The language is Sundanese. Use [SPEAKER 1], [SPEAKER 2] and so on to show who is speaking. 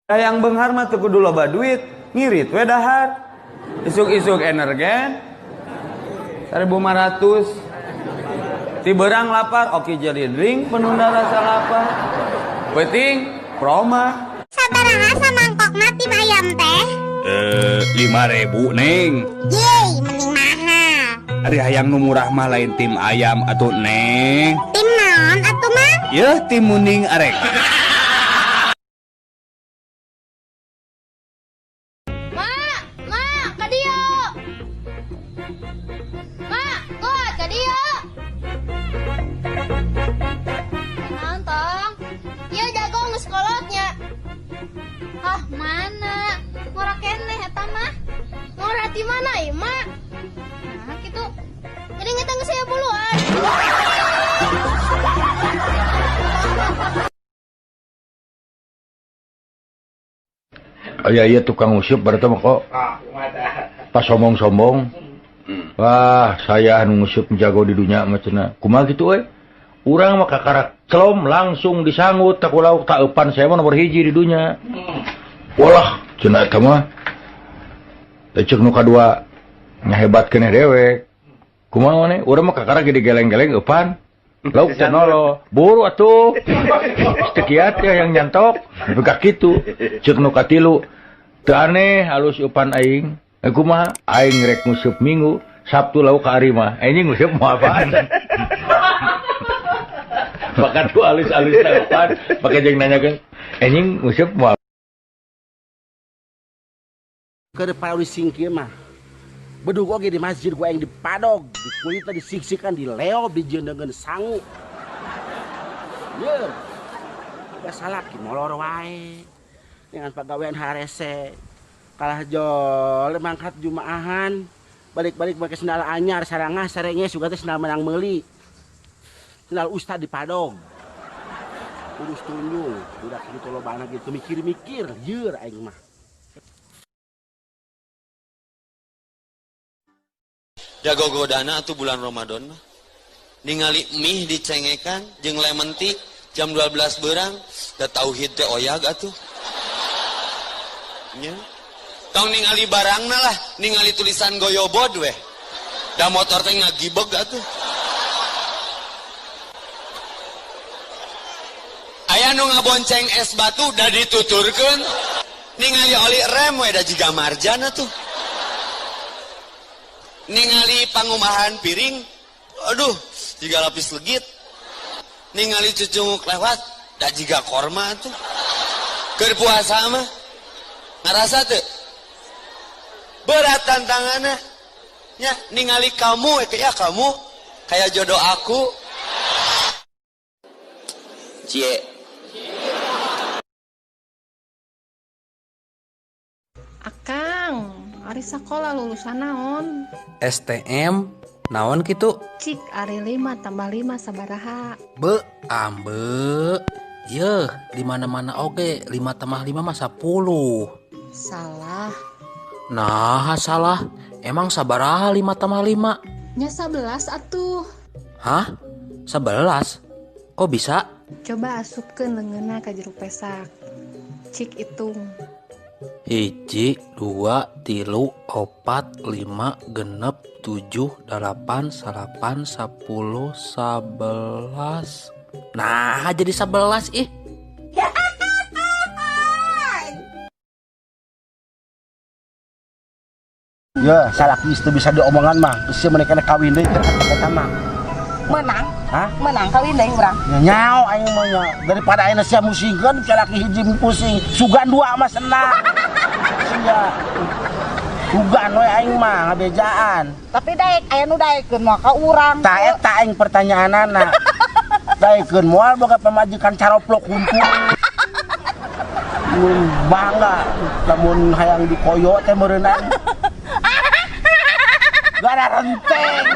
[SPEAKER 1] Hayang beunghar mah teu kudu loba duit, ngirit we dahar. Isuk-isuk energen 1500. Ti beurang lapar, oke jadi drink penunda rasa lapar. Peuting proma.
[SPEAKER 2] Sabaraha samangkokna tim ayam teh?
[SPEAKER 3] 5.000, Neng.
[SPEAKER 2] Yeay, mending mahal.
[SPEAKER 3] Ari hayang nu murah mah lain tim ayam atuh, Neng.
[SPEAKER 2] Tim naon atuh, Mang?
[SPEAKER 3] Yeuh, tim muning arek.
[SPEAKER 4] Ma, ma, ka dieu. Ma, kuat ka dieu. Naon tong? Ieu jagung geus kolotnya. Hah, mana? Ngora keneh eta mah. Ngora ti mana ieu, Ma? Nah, kitu. Jadi ngetang geus aya buluan.
[SPEAKER 5] Aya ieu tukang useup berarti mah kok. Pas sombong-sombong. Wah, saya anu nguseup jago di dunia mah cenah. Kumaha kitu euy? Urang mah kakarak celom langsung disanggut tak lauk tak eupan saya mah nomor hiji di dunia. Walah, cenah eta mah. Teh ceuk nu kadua nya hebat keneh dewek. Kumaha maneh? Urang mah kakarak gede geleng-geleng eupan. Lauk teh nolo. Buru atuh. Geus teu kiat ya yang nyantok. Nepi ka kitu. Ceuk nu katilu. Teu aneh halus eupan aing. Kumaha? Aing rek nguseup Minggu, Sabtu lauk ka Ari mah. Anjing nguseup moal apaan? Maka tuh alus-alus eupan, pake jeung nanyakeun, anjing nguseup moal.
[SPEAKER 6] Keur pauli singkir mah. Bedug oge di masjid gua yang dipadog, di kulitna disiksikan, dileob, dijendengeun sangu. Yeur. Geus salaki molor wae. Dengan pagawean harese. Kalah jol mangkat jumaahan, balik-balik make sendal anyar sarangah sarenge suga teh sendal menang meuli. Sendal ustad dipadog. Urus tunjung, budak kitu lobana gitu mikir-mikir, jeur aing mah.
[SPEAKER 7] Dagogodana atuh bulan Ramadan mah. Ningali mie dicengekan jeung lemon tea jam 12 beurang, da tauhid teh oyag atuh. Nya. Tong ningali barangna lah, ningali tulisan goyobod weh. Da motor teh ngagibeg atuh. Aya nu ngabonceng es batu da dituturkeun. Ningali oli rem we da jiga marjan atuh. Ningali pangumahan piring, aduh, jiga lapis legit. Ningali cucunguk lewat, da jiga korma atuh. Keur puasa mah ngarasa teu? Berat tantangannya. Nya, ningali kamu, ya kamu kayak jodoh aku. Cie.
[SPEAKER 8] Akang, ari sakola lulusan naon?
[SPEAKER 9] STM, naon kitu?
[SPEAKER 8] Cik, ari 5 tambah 5 sabaraha?
[SPEAKER 9] Be, ambe. Yeuh, di mana-mana oge 5 tambah 5 mah 10.
[SPEAKER 8] Salah.
[SPEAKER 9] Nah, salah. Emang sabaraha 5 tambah 5?
[SPEAKER 8] Nya 11 atuh.
[SPEAKER 9] Hah? 11? Kok bisa?
[SPEAKER 8] Coba asupkeun leungeunna ka jero pesak. Cik hitung.
[SPEAKER 9] 1, 2, 3, 4, 5, 6, 7, 8, 9, 10, 11. Nah, jadi 11 ih.
[SPEAKER 6] Ya, salaki istri bisa diomongan mah. Terus sia mereka kawin deui eta mah.
[SPEAKER 10] Menang?
[SPEAKER 6] Hah?
[SPEAKER 10] Menang kawin deui urang.
[SPEAKER 6] Ya, nyao aing mah nya. Daripada ayeuna sia musingkeun salaki hiji pusing, sugan dua mah senang. Sia. Sugan we aing mah ngabejaan.
[SPEAKER 10] Tapi daek aya nu daekeun moal ka urang.
[SPEAKER 6] Tah eta aing pertanyaanana. Daekeun moal boga pamajikan caroplok huntu. Mun bangga lamun hayang dikoyo teh meureunana. Gara renteng.